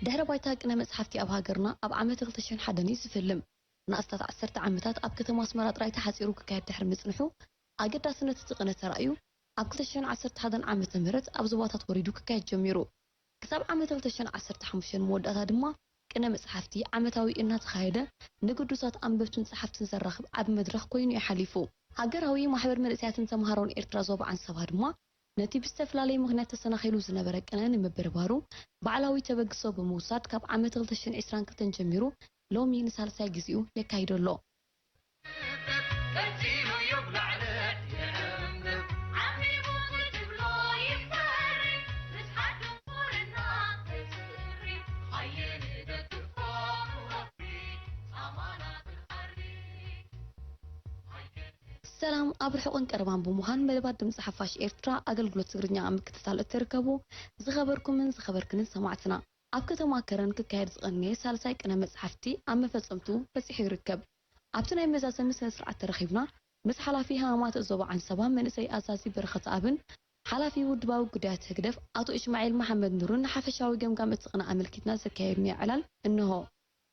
ድሕረ ባይታ ቅነ መጽሓፍቲ ኣብ ሃገርና ኣብ ዓመት ክልተ ሽሕን ሓደን እዩ ዝፍልም። ንኣስታት ዓሰርተ ዓመታት ኣብ ከተማ ኣስመራ ጥራይ ተሓጺሩ ክካየድ ድሕሪ ምጽንሑ፣ ኣገዳስነት እቲ ቅነ ተራእዩ ኣብ ክልተ ሽሕን ዓሰርተ ሓደን ዓመተ ምህረት ኣብ ዞባታት ወሪዱ ክካየድ ጀሚሩ። ክሳብ ዓመት ክልተ ሽሕን ዓሰርተ ሓሙሽተን መወዳእታ ድማ ቅነ መጽሓፍቲ ዓመታዊ እናተኻየደ ንግዱሳት ኣንበብትን ጸሓፍትን ዘራኽብ ዓቢ መድረኽ ኮይኑ እዩ ሓሊፉ። ሃገራዊ ማሕበር መንእሰያትን ተምሃሮን ኤርትራ ዞባ ዓንሰባ ድማ ነቲ ብዝተፈላለየ ምኽንያት ተሰናኺሉ ዝነበረ ቅነ ንምብርባሩ ባዕላዊ ተበግሶ ብምውሳድ ካብ ዓመት ክልተ ሽሕን ዕስራን ክልተን ጀሚሩ ሎሚ ንሳልሳይ ግዜኡ የካይዶ ኣሎ። ቀጺሉ ይጉላዕልዕ ይዕምብብ፣ ዓሚቑ ዝትብሎ ይፈሪ፣ ምስ ሓድን ቁርና ተጽሪ፣ ሓየሊ ደግፎ ክወፍሪ፣ ጻማና ክንሓሪ። ሰላም፣ ኣብ ርሑቕን ቀረባን ብምዃን መደባት ድምፂ ሓፋሽ ኤርትራ ኣገልግሎት ትግርኛ ኣብ ምክትታል እትርከቡ ዝኸበርኩምን ዝኸበርክንን ሰማዕትና፣ ኣብ ከተማ ከረን ክካየድ ዝቐነየ ሳልሳይ ቅነ መጽሓፍቲ ኣብ መፈጸምቱ በጺሑ ይርከብ። ኣብቲ ናይ መዛዘሚ ስነ ስርዓት ተረኺብና ምስ ሓላፊ ሃማማት ዞባ ዓንሰባ መንእሰይ ኣዛዚ በረኸተኣብን ሓላፊ ውድባዊ ጉዳያት ህግደፍ ኣቶ ኢስማዒል መሓመድ ኑርን ንሓፈሻዊ ገምጋም እቲ ቅነ ኣመልኪትና ዘካየድናዮ ዕላል እንሆ።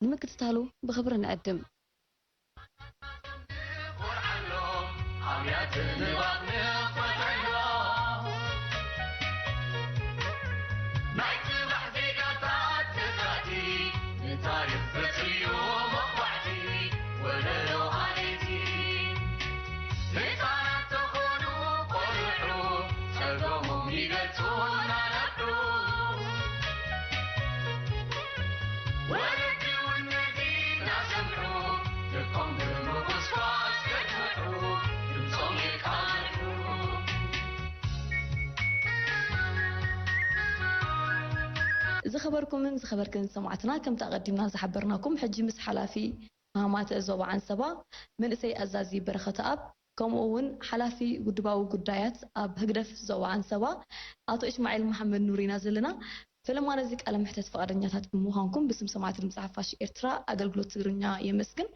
ንምክትታሉ ብኽብሪ ንዕድም። ዝኸበርኩምን ዝኸበርክን ሰማዕትና፣ ከምቲ ኣቐዲምና ዝሓበርናኩም፣ ሕጂ ምስ ሓላፊ ሃማተ ዞባ ዓንሰባ መንእሰይ ኣዛዚ በረኸተኣብ፣ ከምኡ እውን ሓላፊ ውድባዊ ጉዳያት ኣብ ህግደፍ ዞባ ዓንሰባ ኣቶ ኢስማዒል መሓመድ ኑር ኢና ዘለና። ፈለማ ነዚ ቃለ መሕተት ፍቓደኛታት ብምዃንኩም ብስም ሰማዕቲ ድምፂ ሓፋሽ ኤርትራ ኣገልግሎት ትግርኛ የመስግን።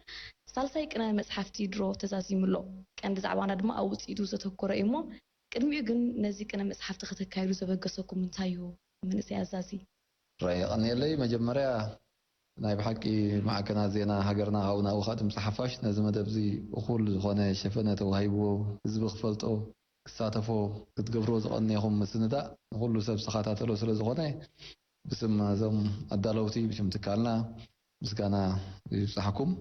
ሳልሳይ ቅነ መጽሓፍቲ ድሮ ተዛዚሙ ኣሎ። ቀንዲ ዛዕባና ድማ ኣብ ውፅኢቱ ዘተኮረ እዩ እሞ፣ ቅድሚኡ ግን ነዚ ቅነ መጽሓፍቲ ከተካይዱ ዘበገሰኩም እንታይ እዩ? መንእሰይ ኣዛዚ። ራይ የቐንየለይ። መጀመርያ ናይ ብሓቂ ማዕከናት ዜና ሃገርና፣ ካብኡ ናብኡ ከዓ ድምፂ ሓፋሽ ነዚ መደብ እዚ እኹል ዝኾነ ሸፈነ ተዋሂብዎ ህዝቢ ክፈልጦ ክሳተፎ ክትገብርዎ ዝቐነኹም ምስንዳእ ንኹሉ ሰብ ዝተኸታተሎ ስለ ዝኾነ ብስም እዞም ኣዳለውቲ ብሽም ትካልና ምስጋና ይብፃሕኩም።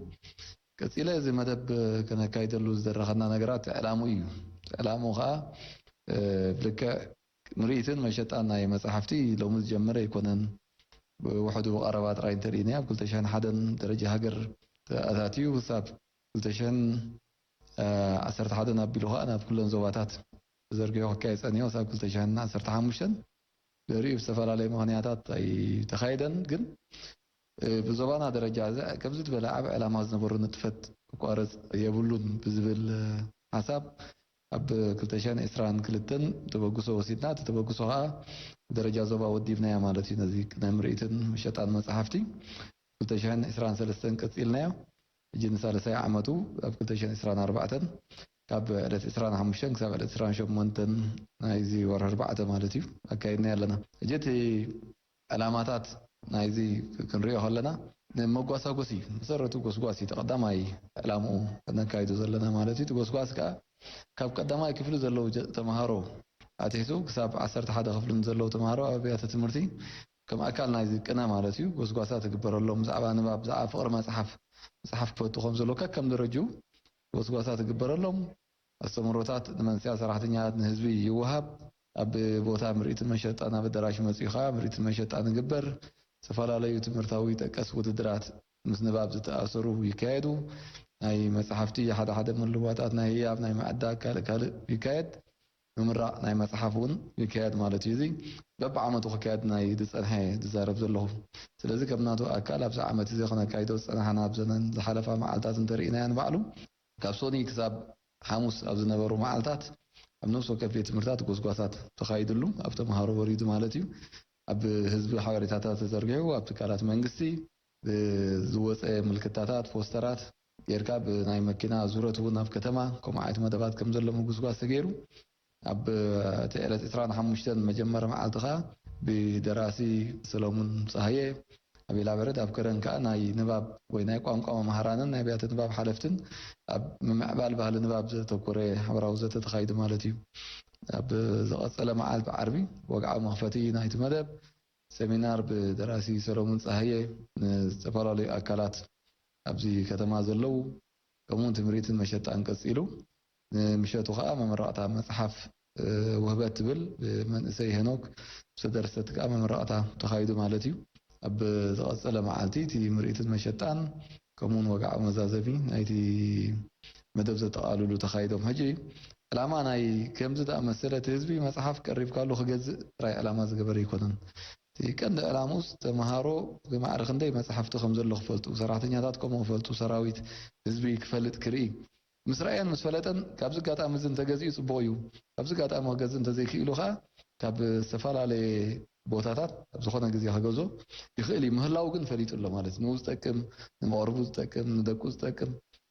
ቀፂለ እዚ መደብ ከነካይደሉ ዝደረኸና ነገራት ዕላሙ እዩ። ዕላሙ ከዓ እ፣ ብልክዕ ምርኢትን መሸጣን ናይ መጻሕፍቲ ሎሚ ዝጀመረ ኣይኮነን። ብውሕዱ ብቐረባ ጥራይ እንተርኢናዮ ኣብ ክልተ ሽሕን ሓደን ደረጃ ሃገር ኣታትዩ ክሳብ ክልተ ሽሕን ዓሰርተ ሓደን ኣቢሉ ከኣ ናብ ኩለን ዞባታት ተዘርጊሑ ክካየድ ጸኒሑ ክሳብ ክልተ ሽሕን ዓሰርተ ሓሙሽተን ድሕሪኡ ብዝተፈላለየ ምኽንያታት ኣይተኻየደን። ግን እ፣ ብዞባና ደረጃ እዚ ከምዚ ዝበለ ዓቢ ዕላማ ዝነበሩ ንጥፈት ክቋረጽ የብሉን ብዝብል፣ እ፣ ሓሳብ ኣብ ክልተ ሽሕን ዕስራን ክልተን ተበግሶ ወሲድና። እቲ ተበግሶ ከኣ ብደረጃ ዞባ ወዲብናዮ ማለት እዩ። ነዚ ናይ ምርኢትን መሸጣን መጻሕፍቲ ክልተ ሽሕን ዕስራን ሰለስተን ቀጺልናዮ። ሕጂ ንሳልሳይ ዓመቱ ኣብ ክልተ ሽሕን ዕስራን ኣርባዕተን ካብ ዕለት ዕስራን ሓሙሽተን ክሳብ ዕለት ዕስራን ሸሞንተን ናይዚ ወርሒ ኣርባዕተ ማለት እዩ ኣካይድናዮ ኣለና። ሕጂ እቲ ዕላማታት ናይዚ ክንሪኦ ከለና ንመጓሳጎሲ መሰረቱ ጎስጓስ እዩ። እቲ ቀዳማይ ዕላምኡ ነካይዶ ዘለና ማለት እዩ። እቲ ጎስጓስ ከኣ ካብ ቀዳማይ ክፍሊ ዘለዉ ጀ-፣ ተምሃሮ ኣትሒዙ ክሳብ ዓሰርተ ሓደ ክፍሊ ንዘለዉ ተምሃሮ ኣብ ኣብያተ ትምህርቲ ከም ኣካል ናይዚ ቅነ ማለት እዩ ጎስጓሳት ይግበረሎም። ብዛዕባ ንባብ፣ ብዛዕባ ፍቕሪ መጽሓፍ፣ መጽሓፍ ክፈቱ ከም ዘለዎ ከከም ደረጅኡ ጎስጓሳት ይግበረሎም። ኣስተምህሮታት ንመንስያ ሰራሕተኛታት ንህዝቢ ይወሃብ። ኣብ ቦታ ምርኢትን መሸጣን ኣብ ኣዳራሽ መጺኡ ኸኣ ምርኢትን መሸጣን ይግበር። ዝተፈላለዩ ትምህርታዊ ጠቀስ ውድድራት ምስ ንባብ ዝተኣሰሩ ይካየዱ። ናይ መጽሓፍቲ ሓደ ሓደ ምልዋጣት ናይ ህያብ ናይ መኣዳ ካልእ ካልእ ይካየድ። ምምራቕ ናይ መጽሓፍ እውን ይካየድ ማለት እዩ። እዚ በብዓመቱ ክካየድ ናይ ዝጸንሐ ዝዛረብ ዘለኹ። ስለዚ ከም ናቱ ኣካል ኣብዚ ዓመት እዚ ክነካይዶ ዝጸናሕና ኣብ ዘነን ዝሓለፋ መዓልታት እንተርኢናዮ ንባዕሉ ካብ ሶኒ ክሳብ ሓሙስ ኣብ ዝነበሩ መዓልታት ኣብ ነፍሲ ወከፍ ቤት ትምህርታት ጎስጓሳት ተኻይድሉ፣ ኣብ ተምሃሮ ወሪዱ ማለት እዩ። ኣብ ህዝቢ ሓበሬታታት ተዘርጊሑ፣ ኣብ ትካላት መንግስቲ ብዝወፀ ምልክታታት፣ ፖስተራት ጌርካ ብናይ መኪና ዙረት እውን ኣብ ከተማ ከምኡ ዓይነት መደባት ከም ዘሎ ምጉስጓስ ተገይሩ። ኣብ እቲ ዕለት ዕስራን ሓሙሽተን መጀመሪ መዓልቲ ኸዓ ብደራሲ ሰለሙን ፀሃየ፣ ኣብ ኢላበረድ ኣብ ከረን ከዓ ናይ ንባብ ወይ ናይ ቋንቋ መምሃራንን ናይ ኣብያተ ንባብ ሓለፍትን ኣብ ምምዕባል ባህሊ ንባብ ዘተኮረ ሓበራዊ ዘተ ተኻይዱ ማለት እዩ። ኣብ ዝቐጸለ መዓልቲ ዓርቢ ወግዓዊ መኽፈቲ ናይቲ መደብ ሰሚናር ብደራሲ ሰሎሙን ጸሃየ ንዝተፈላለዩ ኣካላት ኣብዚ ከተማ ዘለዉ ከምኡውን ትምሪትን መሸጣን ቀጺሉ ንምሸቱ ከዓ መመረቕታ መጽሓፍ ውህበት ትብል ብመንእሰይ ሄኖክ ዝተደርሰት ከዓ መመረቕታ ተኻይዱ ማለት እዩ። ኣብ ዝቐጸለ መዓልቲ እቲ ምርኢትን መሸጣን ከምኡውን ወግዓዊ መዛዘሚ ናይቲ መደብ ዘጠቓልሉ ተኻይዶም። ሕጂ ዕላማ ናይ ከምዚ ደኣ መሰለ እቲ ህዝቢ መጽሓፍ ቀሪብካሉ ክገዝእ ጥራይ ዕላማ ዝገበረ ኣይኮነን። እቲ ቀንዲ ዕላምኡስ ተምሃሮ ብማዕረ ክንደይ መጽሓፍቲ ከም ዘሎ ክፈልጡ፣ ሰራሕተኛታት ከምኡ ክፈልጡ፣ ሰራዊት ህዝቢ ክፈልጥ ክርኢ። ምስ ረኣየን ምስ ፈለጠን ካብዚ ኣጋጣሚ እዚ እንተገዚኡ ጽቡቕ እዩ። ካብዚ ኣጋጣሚ ክገዝእ እንተዘይክኢሉ ከኣ ካብ ዝተፈላለየ ቦታታት ኣብ ዝኾነ ግዜ ክገዝኦ ይኽእል እዩ። ምህላው ግን ፈሊጡ ኣሎ ማለት እዩ። ንኡ ዝጠቅም፣ ንመቕርቡ ዝጠቅም፣ ንደቁ ዝጠቅም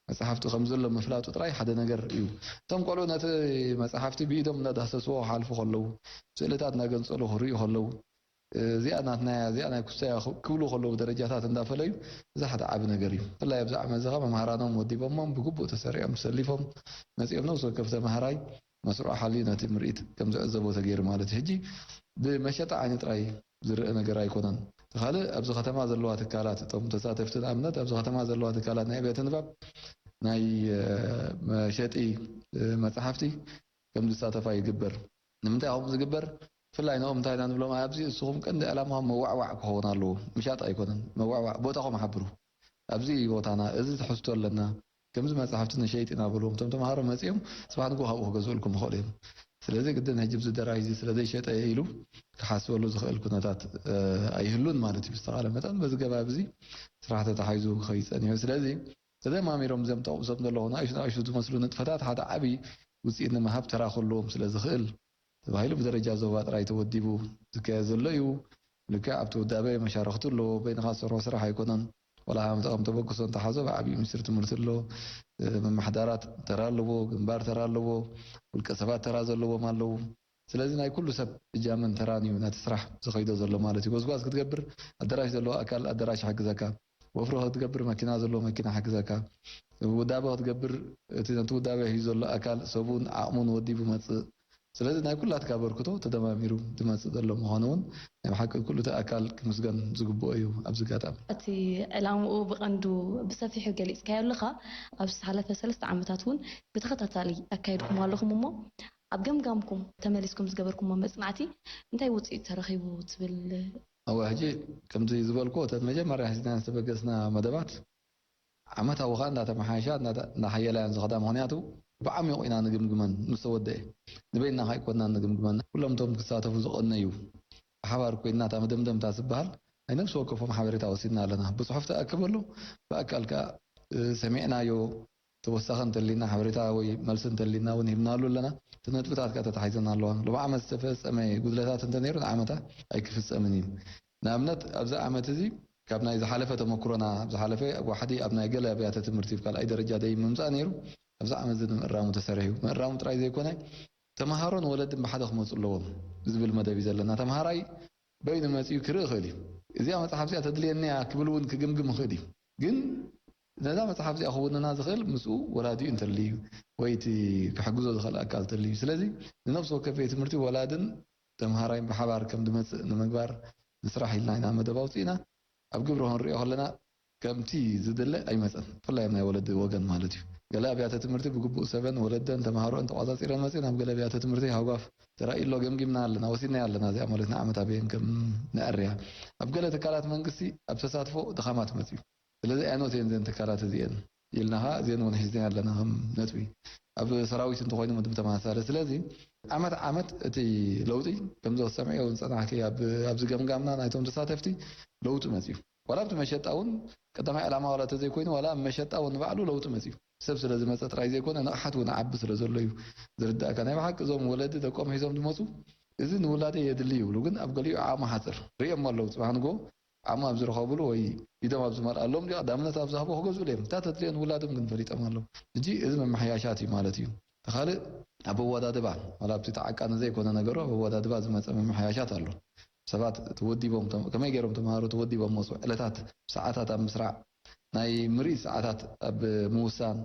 መጽሓፍቲ ከም ዘሎ ምፍላጡ ጥራይ ሓደ ነገር እዩ። እቶም ቆልዑ ነቲ መጽሓፍቲ ብኢዶም እናዳህሰስዎ ክሓልፉ ከለዉ፣ ስእልታት እናገንጸሉ ክርእዩ ከለዉ፣ እዚኣ ናትና እያ፣ እዚኣ ናይ ኩስታ እያ ክብሉ ከለዉ ደረጃታት እንዳፈለዩ፣ እዚ ሓደ ዓቢ ነገር እዩ። ብፍላይ ኣብዚ ዓመት እዚ ኸኣ መምሃራኖም ወዲቦሞም ብግቡእ ተሰሪዖም ሰሊፎም መጺኦም ነብሲ ወከፍ ተምሃራይ መስርዑ ሓልዩ ነቲ ምርኢት ከም ዝዕዘቦ ተገይሩ ማለት እዩ። ሕጂ ብመሸጣ ዓይኒ ጥራይ ዝረአ ነገር ኣይኮነን። እቲ ካልእ ኣብዚ ከተማ ዘለዋ ትካላት፣ እቶም ተሳተፍቲ ንኣብነት ኣብዚ ከተማ ዘለዋ ትካላት ናይ ቤተ ንባብ ናይ፣ እ፣ መሸጢ፣ እ፣ መጽሓፍቲ ከም ዝሳተፋ ይግበር። ንምንታይ ከምኡ ዝግበር? ብፍላይ ንኦም እንታይ ኢና ንብሎም? ኣብዚ እስኹም ቀንዲ ዕላማኹም መዋዕዋዕ ክኸውን ኣለዎ። ምሻጥ ኣይኮነን። መዋዕዋዕ፣ ቦታኹም ሓብሩ። ኣብዚ ቦታና፣ እዚ ትሕዝቶ ኣለና፣ ከምዚ መጻሕፍቲ ንሸይጥ ኢና በልዎም። እቶም ተምሃሮ መጺኦም ጽባሕ ንግሆ ካብኡ ክገዝኡልኩም ይኽእሉ እዮም። ስለዚ ግድን ሕጂ እዚ ደራሲ እዚ ስለ ዘይሸጠ ኢሉ ክሓስበሉ ዝኽእል ኩነታት፣ እ፣ ኣይህሉን ማለት እዩ። ብዝተኻእለ መጠን በዚ ገባብ እዚ ስራሕ ተታሒዙ ክኸይድ ጸኒሑ። ስለዚ ተደማሚሮም እዞም ጠቕሶም ዘለኹ ንኣሽቱ ንኣሽቱ ዝመስሉ ንጥፈታት ሓደ ዓቢ ውጽኢት ንምሃብ ተራ ክህልዎም ስለ ዝኽእል ተባሂሉ ብደረጃ ዞባ ጥራይ ተወዲቡ ዝካየድ ዘሎ እዩ። ልክዕ ኣብቲ ውዳበ መሻርኽቲ ኣለዎ፣ በይንኻ ዝሰርሖ ስራሕ ኣይኮነን። ዋላ ሃምታ ከም ተበግሶ እንተሓዞ ብዓቢኡ ሚኒስትሪ ትምህርቲ ኣሎ፣ እ፣ መማሕዳራት ተራ ኣለዎ፣ ግንባር ተራ ኣለዎ፣ ውልቀ ሰባት ተራ ዘለዎም ኣለዉ። ስለዚ ናይ ኩሉ ሰብ እጃምን ተራን እዩ ነቲ ስራሕ ዝኸይዶ ዘሎ ማለት እዩ። ጎዝጓዝ ክትገብር ኣዳራሽ ዘለዎ ኣካል ኣዳራሽ ይሕግዘካ፣ ወፍሪ ክትገብር መኪና ዘለዎ መኪና ይሕግዘካ፣ ውዳበ ክትገብር እቲ ነቲ ውዳበ ሒዙ ዘሎ ኣካል ሰቡን ዓቕሙን ወዲቡ መጽእ። ስለዚ ናይ ኩላትካ ኣበርክቶ ተደማሚሩ ዝመጽእ ዘሎ ምዃኑ እውን ናይ ብሓቂ ኩሉ እቲ ኣካል ክምስገን ዝግብኦ እዩ። ኣብዚ ኣጋጣሚ እቲ ዕላምኡ ብቐንዱ ብሰፊሑ ገሊጽካዮ ኣለኻ። ኣብ ዝሓለፈ ሰለስተ ዓመታት እውን ብተኸታታሊ ኣካይድኩም ኣለኹም እሞ ኣብ ገምጋምኩም ተመሊስኩም ዝገበርኩሞ መጽናዕቲ እንታይ ውጽኢት ተረኺቡ ትብል? እወ፣ ሕጂ ከምዚ ዝበልኩዎ፣ እተን መጀመርያ ሒዝናን ዝተበገስና መደባት ዓመታዊ ኸኣ እንዳተመሓየሻ፣ እንዳ-፣ እንዳሓየላ እየን ዝኸዳ። ምኽንያቱ ብዓሚቑ ኢና ንግምግመን ምስ ተወደአ። ንበይንና ከኣ ኣይኮንናን ንግምግመን። ኩሎም እቶም ክሳተፉ ዝቐነዩ ብሓባር ኮይንና እታ መደምደምታ ዝበሃል ናይ ነፍሲ ወከፎም ሓበሬታ ወሲድና ኣለና። ብጽሑፍ ተኣከበሉ፣ ብኣካል ከኣ፣ እ፣ ሰሚዕናዮ፣ ተወሳኺ እንተሊና ሓበሬታ ወይ መልሲ እንተሊና እውን ሂብናሉ ኣለና። እቲ ነጥብታት ከኣ ተታሒዘን ኣለዋ። ሎሚ ዓመት ዝተፈጸመ ጉድለታት እንተነይሩ ንዓመታ ኣይክፍጸምን እዩ። ንኣብነት ኣብዚ ዓመት እዚ ካብ ናይ ዝሓለፈ ተመክሮና፣ ኣብ ዝሓለፈ ኣብ ዋሕዲ ኣብ ናይ ገለ ኣብያተ ትምህርቲ ኣብ ካልኣይ ደረጃ ደይ ምምጻእ ነይሩ፣ ኣብዚ ዓመት እዚ ንምእራሙ ተሰሪሑ። ምእራሙ ጥራይ ዘይኮነ ተምሃሮን ወለድን ብሓደ ክመጹ ኣለዎም ዝብል መደብ እዩ ዘለና። ተምሃራይ በይኑ መጺኡ ክርኢ ይኽእል እዩ። እዚኣ መጽሓፍ እዚኣ ተድልየኒ እያ ክብል እውን ክግምግም ይኽእል እዩ። ግን ነዛ መጽሓፍ እዚኣ ክውንና ዝኽእል ምስኡ ወላዲኡ እንተልዩ ወይ እቲ ክሕግዞ ዝኽእል ኣካል እንተልዩ። ስለዚ ንነፍሲ ወከፍ ቤት ትምህርቲ ወላድን ተምሃራይን ብሓባር ከም ዝመጽእ ንምግባር ንስራሕ ኢልና ኢና መደብ ኣውጺእና። ኣብ ግብሪ ክንሪኦ ከለና ከምቲ ዝድለ ኣይመጸን። ብፍላይ ኣብ ናይ ወለዲ ወገን ማለት እዩ። ገለ ኣብያተ ትምህርቲ ብግቡእ ሰበን ወለደን ተምሃሮን ተቋጻጺረን መጺኤን፣ ኣብ ገለ ኣብያተ ትምህርቲ ሃጓፍ ተራእዩ ኣሎ። ገምጊምና ኣለና፣ ወሲድናዮ ኣለና። እዚኣ ማለት ንዓመት ኣበየን ከም ነዕርያ። ኣብ ገለ ትካላት መንግስቲ ኣብ ተሳትፎ ድኻማት መጺኡ። ስለዚ ኣየኖት እየን እዘን ትካላት እዚኤን ኢልና ኸዓ እዚኤን እውን ሒዝናዮ ኣለና ከም ነጥቢ። ኣብ ሰራዊት እንተኾይኑ እውን ብተመሳሳሊ። ስለዚ ዓመት ዓመት እቲ ለውጢ ከምዚ ክትሰምዕዮ እውን ዝጸናሕኪ ኣብ፣ ኣብዚ ገምጋምና ናይቶም ተሳተፍቲ ለውጢ መጺኡ። ዋላ ኣብቲ መሸጣ እውን ቀዳማይ ዕላማ ዋላ እንተዘይኮይኑ፣ ዋላ ኣብ መሸጣ እውን ንባዕሉ ለውጢ መጺኡ። ሰብ ስለ ዝመጸ ጥራይ ዘይኮነ፣ ንቕሓት እውን ዓቢ ስለ ዘሎ እዩ ዝርዳእካ። ናይ ብሓቂ እዞም ወለዲ ደቆም ሒዞም ዝመጹ፣ "እዚ ንውላደይ የድሊ" ይብሉ፣ ግን ኣብ ገሊኡ ዓቕሚ ሓጽር። ርእዮሞ ኣለዉ፣ ጽባሕ ንግሆ ዓቕሚ ኣብ ዝረኸብሉ ወይ ኢዶም ኣብ ዝመልኣሎም፣ ቀዳምነት ኣብ ዝሃቦ ክገዝኡሉ እዮም። እታ ተድልዮም ውላዶም ግን ፈሊጦም ኣለዉ። ሕጂ እዚ ምምሕያሻት እዩ ማለት እዩ። እቲ ካልእ ኣብ ኣወዳድባ፣ ዋላ ኣብቲ ተዓቃኒ ዘይኮነ ነገሩ፣ ኣብ ኣወዳድባ ዝመጸ ምምሕያሻት ኣሎ። ሰባት ተወዲቦም፣ ከመይ ገይሮም ተምሃሮ ተወዲቦም መፁ፣ ዕለታት፣ ሰዓታት ኣብ ምስራዕ፣ ናይ ምርኢት ሰዓታት ኣብ ምውሳን፣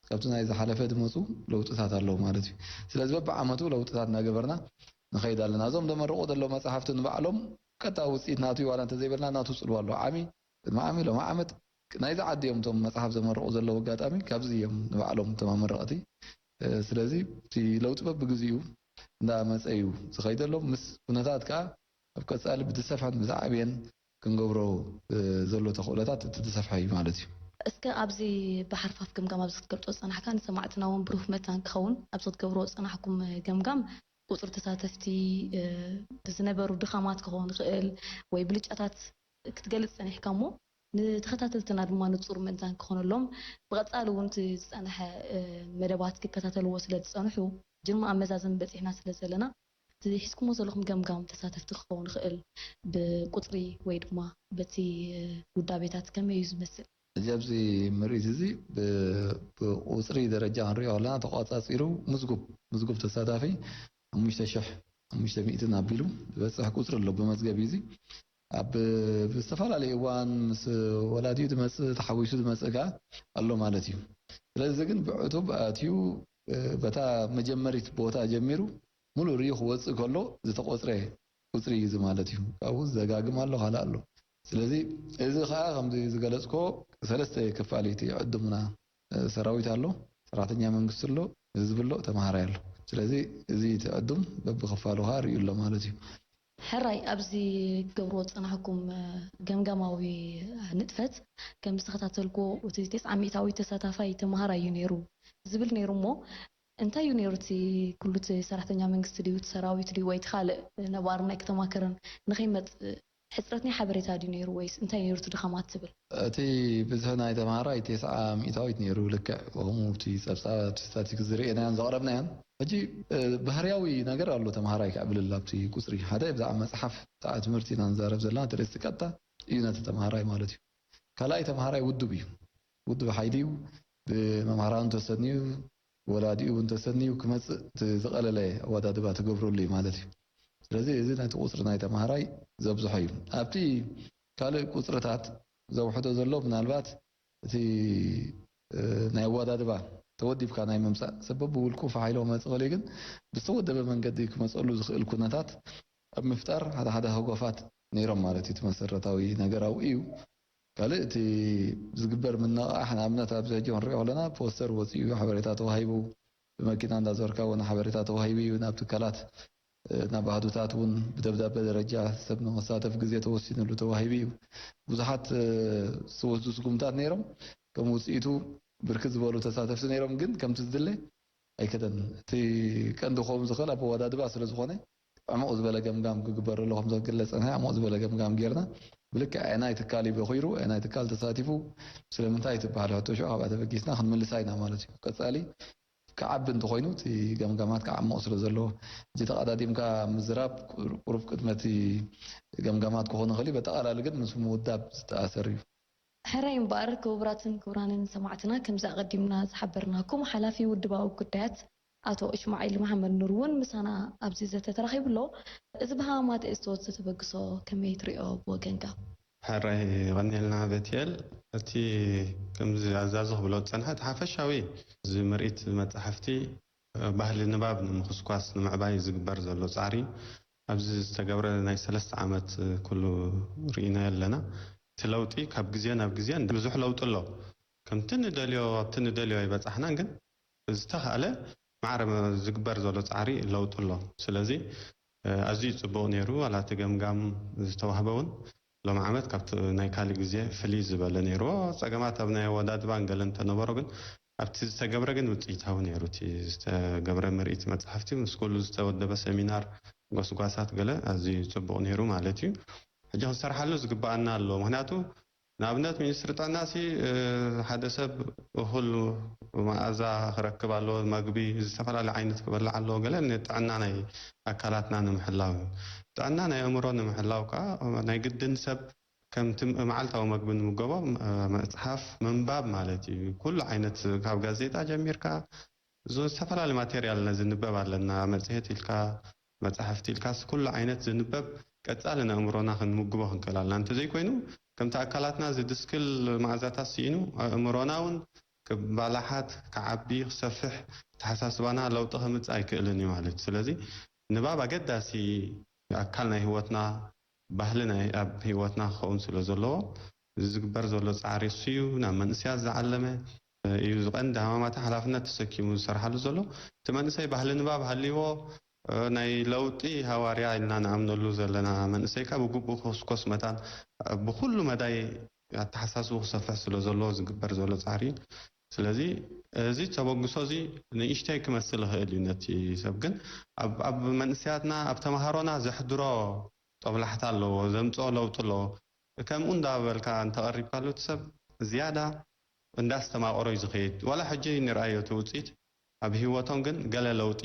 ካብቲ ናይ ዝሓለፈ ዝመፁ ለውጥታት ኣለዉ ማለት እዩ። ስለዚ በብዓመቱ ለውጥታት እናገበርና ንኸይድ ኣለና። እዞም ዘመረቑ ዘለዉ መፅሓፍቲ ንባዕሎም ቀጥታ ውፅኢት ናቱ እዩ፣ ዋላ እንተዘይበልና ናቱ ፅልዋ ኣለዎ። ዓሚ፣ ቅድሚ ዓሚ፣ ሎሚ ዓመት ናይዚ ዓዲ እዮም እቶም መፅሓፍ ዘመረቑ ዘለዉ። ኣጋጣሚ ካብዚ እዮም ንባዕሎም እቶም ኣመረቕቲ። ስለዚ እቲ ለውጢ በብግዚኡ እንዳመፀ እዩ ዝኸይድ ዘሎ። ምስ ኩነታት ከዓ ኣብ ቀፃሊ ብዝሰፍሐን ብዝዓብየን ክንገብሮ ዘሎ ተኽእሎታት እቲ ዝሰፍሐ እዩ ማለት እዩ። እስከ ኣብዚ ብሓርፋፍ ገምጋም ኣብዚ ክትገልጾ ዝጸናሕካ ንሰማዕትና እውን ብሩህ መታን ክኸውን ኣብዚ ክትገብርዎ ዝጸናሕኩም ገምጋም ቁጽሪ ተሳተፍቲ ዝነበሩ ድኻማት ክኸውን ይኽእል ወይ ብልጫታት ክትገልጽ ጸኒሕካ እሞ ንተኸታተልትና ድማ ንጹር ምእንታን ክኾነሎም ብቐጻሊ እውን እቲ ዝጸንሐ መደባት ክከታተልዎ ስለ ዝጸንሑ ጅርማ ኣብ መዛዘሚ በጺሕና ስለ ዘለና እቲ ሒዝኩሞ ዘለኹም ገምጋም ተሳተፍቲ ክኸውን ይኽእል ብቁጽሪ ወይ ድማ በቲ ውዳቤታት ከመይ እዩ ዝመስል? እዚ ኣብዚ ምርኢት እዚ ብቁፅሪ ደረጃ ክንሪኦ ከለና ተቋፃፂሩ ምዝጉብ ምዝጉብ ተሳታፊ ሓሙሽተ ሽሕ ሓሙሽተ ሚእትን ኣቢሉ ዝበፅሕ ቁፅሪ ኣሎ ብመዝገብ እዩ እዚ ኣብ ብዝተፈላለዩ እዋን ምስ ወላዲኡ ዝመፅእ ተሓዊሱ ዝመፅእ ከዓ ኣሎ ማለት እዩ ስለዚ ግን ብዕቱብ ኣትዩ በታ መጀመሪት ቦታ ጀሚሩ ሙሉእ ርእዩ ክወፅእ ከሎ ዝተቆፅረ ቁፅሪ እዩ እዚ ማለት እዩ። ካብኡ ዝደጋግም ኣሎ ካልእ ኣሎ። ስለዚ እዚ ከዓ ከምዚ ዝገለፅኮ ሰለስተ ክፋል እዩ እቲ ዕዱምና ሰራዊት ኣሎ፣ ሰራሕተኛ መንግስቲ ኣሎ፣ ህዝቢ ኣሎ፣ ተምሃራይ ኣሎ። ስለዚ እዚ እቲ ዕዱም በብክፋሉ ከዓ ርእዩ ኣሎ ማለት እዩ። ሕራይ ኣብዚ ክትገብርዎ ዝፀናሕኩም ገምጋማዊ ንጥፈት ከም ዝተኸታተልኩዎ እቲ ተስዓ ሚእታዊት ተሳታፋይ ተምሃራይ እዩ ነይሩ ዝብል ነይሩ እሞ እንታይ እዩ ነይሩ እቲ ኩሉ እቲ ሰራሕተኛ መንግስቲ ድዩ እቲ ሰራዊት ድዩ ወይ እቲ ካልእ ነባሪ ናይ ከተማ ከረን ንኸይመፅእ ሕፅረት ናይ ሓበሬታ ድዩ ነይሩ ወይስ እንታይ ነይሩ እቲ ድኻማት ትብል? እቲ ብዝሒ ናይ ተምሃራይ ቴስዓ ሚእታዊት ነይሩ ልክዕ ከምኡ እቲ ፀብፃብ ኣብቲ ስታቲስቲክስ ዝርኤናዮን ዘቕረብናዮን ሕጂ ባህርያዊ ነገር ኣሎ ተምሃራይ ክዕብልል ኣብቲ ቁፅሪ ሓደ ብዛዕባ መፅሓፍ ብዛዕባ ትምህርቲ ኢና ንዛረብ ዘለና ተለስቲ ቀጥታ እዩ ነቲ ተምሃራይ ማለት እዩ ካልኣይ ተምሃራይ ውዱብ እዩ ውዱብ ሓይሊ እዩ ብመምሃራኑ ተሰንዩ ወላዲኡ እውን ተሰንዩ ክመፅእ እቲ ዝቐለለ ኣወዳድባ ትገብረሉ እዩ ማለት እዩ። ስለዚ እዚ ነቲ ቁፅሪ ናይ ተምሃራይ ዘብዝሖ እዩ። ኣብቲ ካልእ ቁፅርታት ዘውሕዶ ዘሎ ምናልባት እቲ ናይ ኣወዳድባ ተወዲብካ ናይ ምምፃእ ሰብ በብውልቁ ፈሓይሎ ክመፅእ ይኽእል እዩ ግን ብዝተወደበ መንገዲ ክመፀሉ ዝኽእል ኩነታት ኣብ ምፍጣር ሓደ ሓደ ሃጓፋት ነይሮም ማለት እዩ። እቲ መሰረታዊ ነገር ኣብኡ እዩ። ካልእ እቲ ዝግበር ምንቕቓሕ ንኣብነት ኣብዚ ሕጂ ክንሪኦ ከለና ፖስተር ወፂኡ ሓበሬታ ተዋሂቡ ብመኪና እንዳዞርካ እውን ሓበሬታ ተዋሂቡ እዩ ናብ ትካላት ናብ ኣሃዱታት እውን ብደብዳበ ደረጃ ሰብ ንክሳተፍ ግዜ ተወሲኑሉ ተዋሂቡ እዩ ብዙሓት ዝተወስዱ ስጉምታት ነይሮም ከም ውፅኢቱ ብርክት ዝበሉ ተሳተፍቲ ነይሮም ግን ከምቲ ዝድለ ኣይከደን እቲ ቀንዲ ክኸውን ዝኽእል ኣብ ኣወዳድባ ስለ ዝኾነ ዕሙቕ ዝበለ ገምጋም ክግበረሉ ከም ዘግለ ዝፀንሐ ዕሙቕ ዝበለ ገምጋም ጌርና ብልክዕ ኣየናይ ትካል እዩ በኺሩ ኣየናይ ትካል ተሳቲፉ ስለምንታይ ትበሃል ሕቶ ሽዑ ካብኣ ተበጊስና ክንምልሳ ኢና ማለት እዩ ቀፃሊ ክዓቢ እንተኮይኑ እቲ ገምጋማት ክዓምቕ ስለ ዘለዎ እዚ ተቐዳዲምካ ምዝራብ ቁሩብ ቅድመ እቲ ገምጋማት ክኾን ይኽእል እዩ በጠቓላሊ ግን ምስ ምውዳብ ዝተኣሰር እዩ ሕራይ እምበኣር ክቡራትን ክቡራንን ሰማዕትና ከምዚ ኣቐዲምና ዝሓበርናኩም ሓላፊ ውድባዊ ጉዳያት ኣቶ እሽማዒል መሓመድ ኑር እውን ምሳና ኣብዚ ዘተ ተራኺቡ ኣሎ። እዚ ብሃማማተ እቶት ዝተበግሶ ከመይ ትሪኦ ብወገንካ? ሕራይ የቐንየልና በትየል። እቲ ከምዚ ኣዛዚ ክብሎ ዝጸንሐ እቲ ሓፈሻዊ እዚ ምርኢት መጻሕፍቲ ባህሊ ንባብ ንምኹስኳስ ንምዕባይ ዝግበር ዘሎ ጻዕሪ ኣብዚ ዝተገብረ ናይ ሰለስተ ዓመት ኩሉ ርኢናዮ ኣለና። እቲ ለውጢ ካብ ግዜ ናብ ግዜ ብዙሕ ለውጢ ኣሎ። ከምቲ ንደልዮ ኣብቲ ንደልዮ ኣይበጻሕናን ግን ዝተኻእለ ማዕረ ዝግበር ዘሎ ጻዕሪ ለውጢ ኣሎ። ስለዚ ኣዝዩ ጽቡቕ ነይሩ። ዋላ እቲ ገምጋም ዝተዋህበ እውን ሎም ዓመት ካብቲ ናይ ካልእ ግዜ ፍልይ ዝበለ ነይርዎ። ጸገማት ኣብ ናይ ኣወዳድባን ገለ እንተነበሮ ግን ኣብቲ ዝተገብረ ግን ውጽኢታዊ ነይሩ። እቲ ዝተገብረ ምርኢት መጻሕፍቲ ምስ ኩሉ ዝተወደበ ሰሚናር፣ ጎስጓሳት ገለ ኣዝዩ ጽቡቕ ነይሩ ማለት እዩ። ሕጂ ክንሰርሓሉ ዝግብኣና ኣሎ። ምኽንያቱ ንኣብነት ሚኒስትሪ ጥዕና ሲ ሓደ ሰብ እኹል መኣዛ ክረክብ ኣለዎ፣ መግቢ ዝተፈላለየ ዓይነት ክበልዕ ኣለዎ፣ ገለ ንጥዕና ናይ ኣካላትና ንምሕላው እዩ። ጥዕና ናይ ኣእምሮ ንምሕላው ከዓ ናይ ግድን ሰብ ከምቲ መዓልታዊ መግቢ ንምገቦ መፅሓፍ ምንባብ ማለት እዩ። ኩሉ ዓይነት ካብ ጋዜጣ ጀሚርካ ዝተፈላለዩ ማቴሪያል ዝንበብ ኣለና፣ መፅሄት ኢልካ መፃሕፍቲ ኢልካስ ኩሉ ዓይነት ዝንበብ ቀጻሊ ንኣእምሮና ክንምግቦ ክንክእል ኣለና። እንተዘይኮይኑ፣ ከምቲ ኣካላትና ዝድስክል መኣዛታት ስኢኑ፣ ኣእምሮና እውን ክባላሓት፣ ክዓቢ፣ ክሰፍሕ፣ ኣተሓሳስባና ለውጢ ከምጽእ ኣይክእልን እዩ ማለት እዩ። ስለዚ ንባብ ኣገዳሲ ኣካል ናይ ህይወትና፣ ባህሊ ናይ ኣብ ህይወትና ክኸውን ስለ ዘለዎ፣ እዚ ዝግበር ዘሎ ጻዕሪ እሱ እዩ። ናብ መንእሰያት ዝዓለመ እዩ። ዝቐንዲ ሃማማታ ሓላፍነት ተሰኪሙ ዝሰርሓሉ ዘሎ። እቲ መንእሰይ ባህሊ ንባብ ሃልይዎ፣ እ፣ ናይ ለውጢ ሃዋርያ ኢልና ንኣምነሉ ዘለና መንእሰይ ከኣ ብግቡእ ክኹስኮስ መታን፣ እ፣ ብኹሉ መዳይ ኣተሓሳስቡ ክሰፍሕ ስለ ዘለዎ ዝግበር ዘሎ ጻዕሪ እዩ። ስለዚ እዚ ተበግሶ እዚ ንእሽተይ ክመስል ይኽእል እዩ ነቲ ሰብ፣ ግን ኣብ፣ ኣብ መንእሰያትና፣ ኣብ ተምሃሮና ዘሕድሮ ጦብላሕታ ኣለዎ፣ ዘምጽኦ ለውጢ ኣለዎ። ከምኡ እንዳበልካ እንተቐሪብካሉ እቲ ሰብ ዝያዳ እንዳስተማቐሮ እዩ ዝኸይድ። ዋላ ሕጂ ንርኣዮ እቲ ውጽኢት፣ ኣብ ህይወቶም ግን ገለ ለውጢ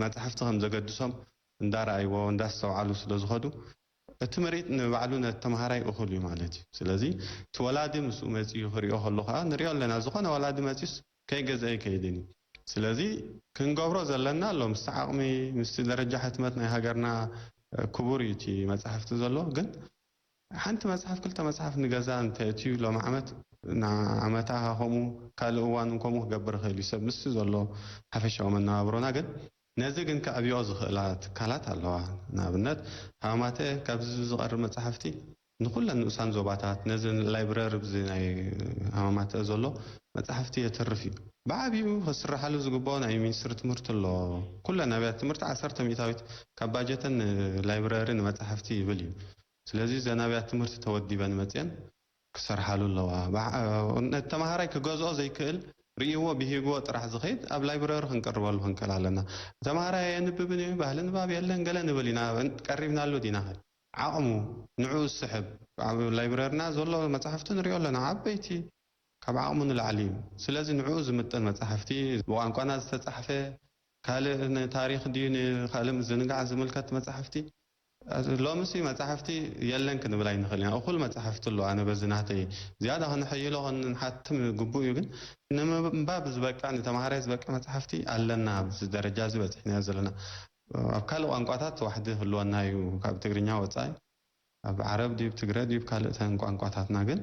መጻሕፍቲ ከም ዘገድሶም እንዳረኣይዎ፣ እንዳስተውዓሉ ስለ ዝኸዱ፣ እቲ ምርኢት ንባዕሉ ነቲ ተምሃራይ እኹል እዩ ማለት እዩ። ስለዚ እቲ ወላዲ ምስኡ መጺኡ ክሪኦ ከሎ ከኣ ንሪኦ ኣለና። ዝኾነ ወላዲ መጺኡስ ከይገዝአ ኣይከይድን እዩ። ስለዚ ክንገብሮ ዘለና ኣሎ። ምስቲ ዓቕሚ፣ ምስቲ ደረጃ ሕትመት ናይ ሃገርና፣ እ፣ ክቡር እዩ እቲ መጻሕፍቲ ዘሎ። ግን ሓንቲ መጽሓፍ፣ ክልተ መጽሓፍ ንገዛ እንተ እትዩ ሎም ዓመት፣ ንዓመታ ከምኡ፣ ካልእ እዋን እውን ከምኡ ክገብር ይኽእል እዩ ሰብ ምስቲ ዘሎ ሓፈሻዊ መነባብሮና። ግን ነዚ ግን ከዕብዮ ዝኽእላ ትካላት ኣለዋ። ንኣብነት፣ ሃማማተ ካብዚ ዝቐርብ መጻሕፍቲ ንኹለን ንኡሳን ዞባታት፣ ነዚ ላይብረሪ ብዚ ናይ ሃማማተ ዘሎ መጻሕፍቲ የተርፍ እዩ። ብዓብዩ ክስርሓሉ ዝግብኦ ናይ ሚኒስትሪ ትምህርቲ ኣሎ። ኩለን ኣብያተ ትምህርቲ ዓሰርተ ሚእታዊት ካብ ባጀተን ንላይብረሪ ንመጻሕፍቲ ይብል እዩ። ስለዚ እዘን ኣብያተ ትምህርቲ ተወዲበን መጽየን ክሰርሓሉ ኣለዋ። ብዓ-፣ ነቲ ተምሃራይ ክገዝኦ ዘይክእል፣ ርእይዎ ብሂግዎ ጥራሕ ዝኸይድ ኣብ ላይብረሪ ክንቅርበሉ ክንክእል ኣለና። ተምሃራይ ኣየንብብን እዩ፣ ባህሊ ንባብ የለን፣ ገለ ንብል ኢና፣ ቀሪብናሉ ዲና ኸ? ዓቕሙ ንዕኡ ዝስሕብ፣ ኣብ ላይብረሪና ዘሎ መጻሕፍቲ ንሪኦ ኣለና፣ ዓበይቲ፣ ካብ ዓቕሙ ንላዕሊ እዩ። ስለዚ ንዕኡ ዝምጥን መጻሕፍቲ፣ ብቋንቋና ዝተጻሕፈ፣ ካልእ ንታሪኽ ድዩ ንኻልእ ምዝንጋዕ ዝምልከት መጻሕፍቲ፣ ሎምሲ መጻሕፍቲ የለን ክንብል ኣይንኽእል ኢና። እኹል መጻሕፍቲ ኣሎ። ኣነ በዚ ናተይ ዝያዳ ከነሐይሎ ክንሓትም ግቡእ እዩ፣ ግን ንምንባብ ዝበቅዕ፣ ንተምሃራይ ዝበቅዕ መጻሕፍቲ ኣለና። ኣብዚ ደረጃ እዚ በጺሕናዮ ዘለና። ኣብ ካልእ ቋንቋታት ዋሕዲ ክህልወና እዩ፣ ካብ ትግርኛ ወጻኢ። ኣብ ዓረብ ድዩ፣ ትግረ ድዩ፣ ካልእተን ቋንቋታትና ግን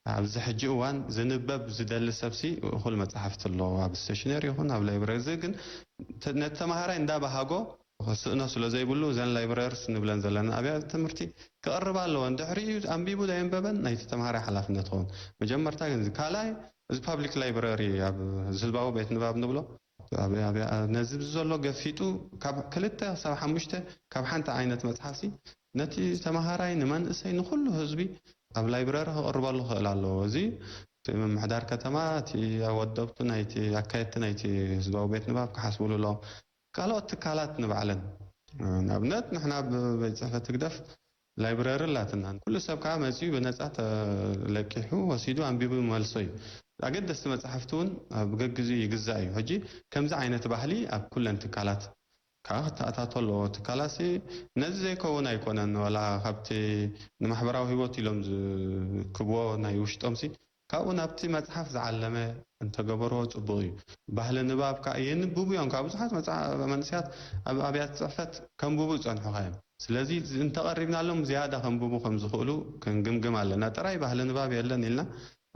ኣብዚ ሕጂ እዋን ዝንበብ ዝደሊ ሰብሲ እኹል መጻሕፍቲ ኣሎ፣ ኣብ ስቴሽነሪ ይኹን ኣብ ላይብረሪ። እዚ ግን ተ-፣ ነቲ ተምሃራይ እንዳበሃጎ ክስእኖ ስለ ዘይብሉ፣ እዘን ላይብረሪስ ንብለን ዘለና ኣብያተ ትምህርቲ ክቕርባ ኣለወን። ድሕሪኡ ኣንቢቡ ዶ የንበበን ናይቲ ተምሃራይ ሓላፍነት ይኸውን። መጀመርታ ግን እዚ ካልኣይ፣ እዚ ፓብሊክ ላይብረሪ፣ ኣብ ህዝባዊ ቤት ንባብ ንብሎ፣ ኣብ፣ ኣብ፣ ነዚ ዘሎ ገፊጡ ካብ ክልተ ክሳብ ሓሙሽተ ካብ ሓንቲ ዓይነት መጽሓፍሲ ነቲ ተመሃራይ፣ ንመንእሰይ፣ ንኹሉ ህዝቢ ኣብ ላይብረሪ ክቕርበሉ ክኽእል ኣለዎ። እዚ እቲ ምምሕዳር ከተማ፣ እቲ ኣወደብቱ ናይቲ፣ ኣካየድቲ ናይቲ ህዝባዊ ቤት ንባብ ክሓስብሉ ኣለዎም። ካልኦት ትካላት ንባዕለን፣ ንኣብነት ንሕና ብቤት ጽሕፈት ህግደፍ ላይብረሪ ኣላትና። ኩሉ ሰብ ከኣ መጺኡ ብነጻ ተለቂሑ ወሲዱ ኣንቢቡ ይመልሶ እዩ። ኣገደስቲ መጻሕፍቲ እውን ኣብ ገግዜኡ ይግዛእ እዩ። ሕጂ ከምዚ ዓይነት ባህሊ ኣብ ኩለን ትካላት ከኣ ክተኣታቶ ኣለዎ። ትካላሲ ነዚ ዘይከውን ኣይኮነን። ዋላ ካብቲ ንማሕበራዊ ህይወት ኢሎም ዝክብዎ ናይ ውሽጦምሲ ካብኡ ናብቲ መጽሓፍ ዝዓለመ እንተገበርዎ ጽቡቕ እዩ። ባህሊ ንባብ ከኣ የንብቡ እዮም። ካብ ብዙሓት መጽሓ-፣ መንእሰያት ኣብ ኣብያተ ጽሕፈት ከንብቡ ዝጸንሑ ከ እዮም። ስለዚ ዝ-፣ እንተቐሪብናሎም ዝያዳ ከንብቡ ከም ዝኽእሉ ክንግምግም ኣለና። ጥራይ ባህሊ ንባብ የለን ኢልና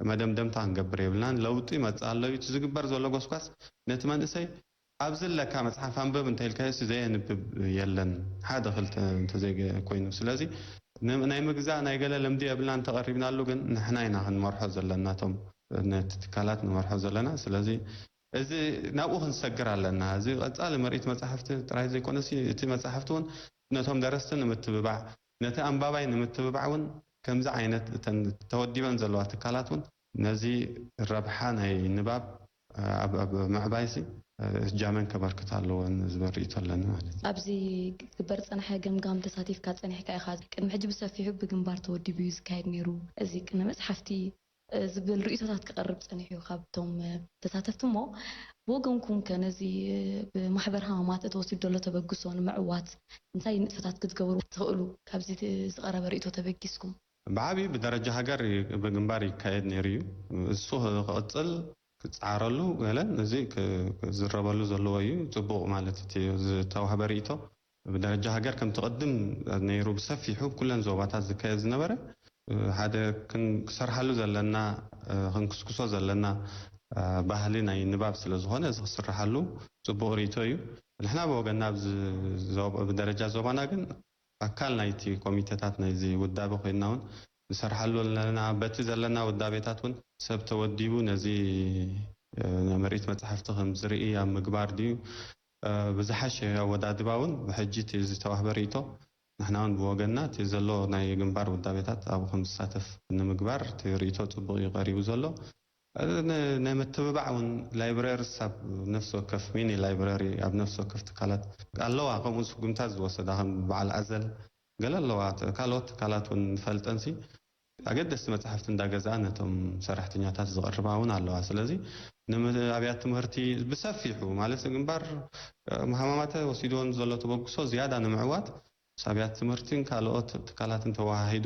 መደምደምታ ክንገብር የብልናን። ለውጢ ይመጽእ ኣሎ እዩ። እቲ ዝግበር ዘሎ ጎስጓስ ነቲ መንእሰይ ኣብዚ ኣለካ መጽሓፍ ኣንብብ እንተኢልካዮሲ ዘየንብብ የለን፣ ሓደ ክልተ እንተዘይ ኮይኑ። ስለዚ ን-፣ ናይ ምግዛእ ናይ ገለ ልምዲ የብልናን፣ እንተቐሪብናሉ ግን ንሕና ኢና ክንመርሖ ዘለና፣ እቶም ነቲ ትካላት ንመርሖ ዘለና። ስለዚ እዚ ናብኡ ክንሰግር ኣለና። እዚ ቀጻሊ ምርኢት መጻሕፍቲ ጥራይ ዘይኮነሲ፣ እቲ መጻሕፍቲ እውን ነቶም ደረስቲ ንምትብባዕ፣ ነቲ ኣንባባይ ንምትብባዕ እውን ከምዚ ዓይነት እተን ተወዲበን ዘለዋ ትካላት እውን ነዚ ረብሓ ናይ ንባብ ኣብ፣ ኣብ ምዕባይሲ እጃመን ከበርክታ ኣለወን ዝብል ርእይቶ ኣለኒ ማለት እዩ። ኣብዚ ክግበር ዝጸንሐ ገምጋም ተሳቲፍካ ጸኒሕካ ኢኻ። ቅድሚ ሕጂ ብሰፊሑ ብግንባር ተወዲቡ እዩ ዝካየድ ነይሩ። እዚ ቅነ መጽሓፍቲ፣ እ፣ ዝብል ርእይቶታት ክቐርብ ጸኒሑ እዩ ካብቶም፣ እ፣ ተሳተፍቲ። እሞ ብወገንኩም ከ ነዚ፣ እ፣ ብማሕበር ሃማማት ተወሲዱ ዘሎ ተበግሶ ንምዕዋት እንታይ ንጥፈታት ክትገብሩ ትኽእሉ? ካብዚ ት-፣ ዝቐረበ ርእይቶ ተበጊስኩም። ብዓብዩ ብደረጃ ሃገር ይ-፣ ብግንባር ይካየድ ነይሩ እዩ። እሱ ክቕጽል ክጸዓረሉ ገለን እዚ ክ-፣ ክዝረበሉ ዘለዎ እዩ። ጽቡቕ ማለት እቲ ዝተዋህበ ርእይቶ ብደረጃ ሃገር ከምቲ ቅድም ነይሩ ብሰፊሑ ኩለን ዞባታት ዝካየድ ዝነበረ ሓደ ክሰርሓሉ ዘለና ክንክስክሶ ዘለና ባህሊ ናይ ንባብ ስለ ዝኾነ እዚ ክስርሓሉ ፅቡቕ ርእይቶ እዩ። ንሕና ብወገና ብደረጃ ዞባና ግን ኣካል ናይቲ ኮሚቴታት ናይዚ ውዳበ ኮይንና እውን ንሰርሓሉ ኣለና። በቲ ዘለና ውዳቤታት እውን ሰብ ተወዲቡ ነዚ ምርኢት መፅሓፍቲ ከም ዝርኢ ኣብ ምግባር ድዩ ብዝሓሸ ኣወዳድባ እውን ብሕጂ እቲ ዝተዋህበ ርእይቶ ንሕና እውን ብወገንና እቲ ዘሎ ናይ ግንባር ውዳቤታት ኣብኡ ከም ዝሳተፍ ንምግባር እቲ ርእይቶ ፅቡቕ እዩ ቀሪቡ ዘሎ። ናይ ምትብባዕ እውን ላይብረሪስ ኣብ ነፍሲ ወከፍ ሚኒ ላይብረሪ ኣብ ነፍሲ ወከፍ ትካላት ኣለዋ። ከምኡ ስጉምታት ዝወሰዳ ከም በዓል ኣዘል ገለ ኣለዋ። ካልኦት ትካላት እውን ንፈልጠንሲ ኣገደስቲ መፅሓፍቲ እንዳገዝኣ ነቶም ሰራሕተኛታት ዝቐርባ እውን ኣለዋ። ስለዚ ንኣብያት ትምህርቲ ብሰፊሑ ማለት ግንባር ሃማማተ ወሲድዎም ዘሎ ተበግሶ ዝያዳ ንምዕዋት ምስ ኣብያት ትምህርትን ካልኦት ትካላትን ተወሃሂዱ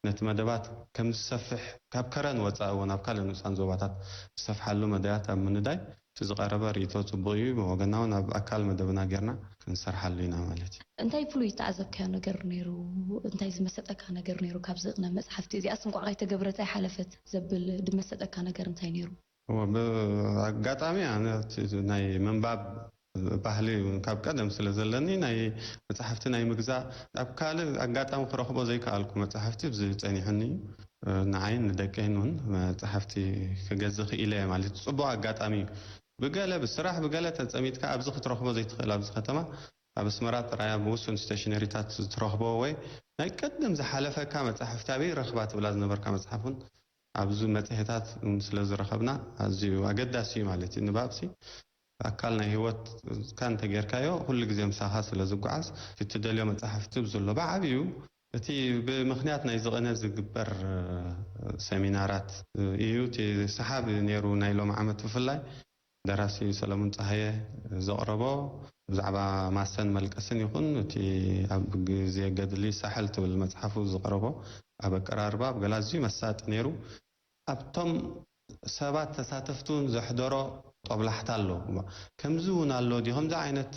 ነቲ መደባት ከም ዝሰፍሕ ካብ ከረን ወፃኢ እውን ኣብ ካልእ ንኡሳን ዞባታት ዝሰፍሓሉ መዳያት ኣብ ምንዳይ እቲ ዝቐረበ ርእይቶ ፅቡቕ እዩ። ብወገና እውን ኣብ ኣካል መደብና ጌርና ክንሰርሓሉ ኢና ማለት እዩ። እንታይ ፍሉይ ዝተዓዘብካዮ ነገር ነይሩ? እንታይ ዝመሰጠካ ነገር ነይሩ ካብዚ ቅነ መፅሓፍቲ? እዚኣስ እንቋዕ ከይተገብረት ኣይሓለፈት ዘብል ዝመሰጠካ ነገር እንታይ ነይሩ? እወ፣ ብኣጋጣሚ ኣነ እቲ ናይ ምንባብ ባህሊ እውን ካብ ቀደም ስለ ዘለኒ ናይ መፅሓፍቲ ናይ ምግዛእ ኣብ ካልእ ኣጋጣሚ ክረኽቦ ዘይከኣልኩ መፅሓፍቲ ብዚ ፀኒሑኒ እዩ። ንዓይን ንደቀይን እውን መፅሓፍቲ ክገዝእ ክኢለ እየ ማለት እዩ። ፅቡቕ ኣጋጣሚ እዩ። ብገለ ብስራሕ ብገለ ተፀሚድካ ኣብዚ ክትረኽቦ ዘይትኽእል ኣብዚ ከተማ ኣብ ኣስመራ ጥራይ ኣብ ውሱን ስቴሽነሪታት ትረኽቦ ወይ ናይ ቀደም ዝሓለፈካ መፅሓፍቲ ኣበይ ረኽባ ትብላ ዝነበርካ መፅሓፍ እውን ኣብዚ መፅሄታት ስለ ዝረኸብና ኣዝዩ ኣገዳሲ እዩ ማለት እዩ። ንባብሲ ኣካል ናይ ህይወትካ እንተጌርካዮ ኩሉ ግዜ ምሳኻ ስለ ዝጓዓዝ እቲ ትደልዮ መፅሓፍቲ ብዝሎ ብዓብዩ እቲ ብምኽንያት ናይ ዝቕነ ዝግበር ሰሚናራት እዩ። እቲ ሰሓቢ ነይሩ ናይ ሎም ዓመት ብፍላይ ደራሲ ሰለሙን ጸሃየ ዘቕረቦ ብዛዕባ ማሰን መልቀስን ይኹን እቲ ኣብ ግዜ ገድሊ ሳሕል ትብል መጽሓፉ ዘቕረቦ ኣብ ኣቀራርባ ኣብ ገለ ኣዝዩ መሳጢ ነይሩ። ኣብቶም ሰባት ተሳተፍቲ እውን ዘሕደሮ ጦብላሕታ ኣሎ። ከምዚ እውን ኣሎ ድዩ? ከምዚ ዓይነት